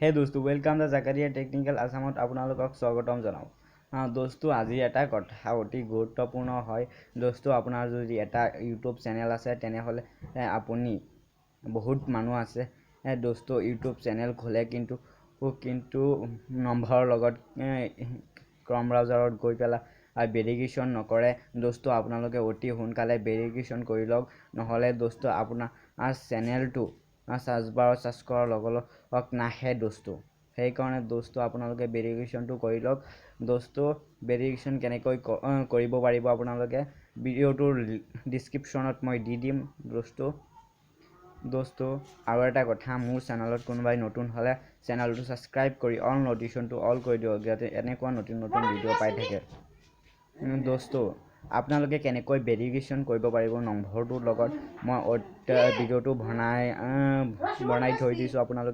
হে দোস্ত, welcome the Zakaria technical আছামত আপোনালোকক স্বাগতম জনাওঁ। দোস্ত, আজি এটা কথা অতি গুৰুত্বপূৰ্ণ হয়। দোস্ত, আপোনাৰ যদি এটা ইউটিউব চেনেল আছে, তেনেহ'লে আপুনি বহুত মানুহ আছে দোস্ত, ইউটিউব চেনেল খোলে, কিন্তু কিন্তু নম্বৰৰ লগত ক্ৰম ব্ৰাউজাৰত গৈ পেলাই ভেৰিফিকেশ্যন নকৰে। দোস্ত, আপোনালোকে অতি সোনকালে ভেৰিফিকেশ্যন কৰি লওক, নহ'লে দোস্ত, আপোনাৰ চেনেলটো চাৰ্চ বাৰত চাৰ্চ কৰাৰ লগে লগ নাহে দোস্ত। সেইকাৰণে দোস্ত, আপোনালোকে ভেৰিফিকেশ্যনটো কৰি লওক। দোস্ত, ভেৰিফিকেশ্যন কেনেকৈ কৰিব পাৰিব আপোনালোকে, ভিডিঅ'টোৰ ডিছক্ৰিপশ্যনত মই দি দিম দোস্ত। দোস্ত, আৰু এটা কথা, মোৰ চেনেলত কোনোবাই নতুন হ'লে চেনেলটো ছাবস্ক্ৰাইব কৰি অল নটিফিকেশ্যনটো অল কৰি দিয়ক, যাতে এনেকুৱা নতুন নতুন ভিডিঅ' পাই থাকে। দোস্ত, আপোনালোকে কেনেকৈ ভেৰিফিকেশ্যন কৰিব পাৰিব নম্বৰটোৰ লগত, মই ভিডিঅ'টো বনাই বনাই থৈ দিছোঁ আপোনালোকে।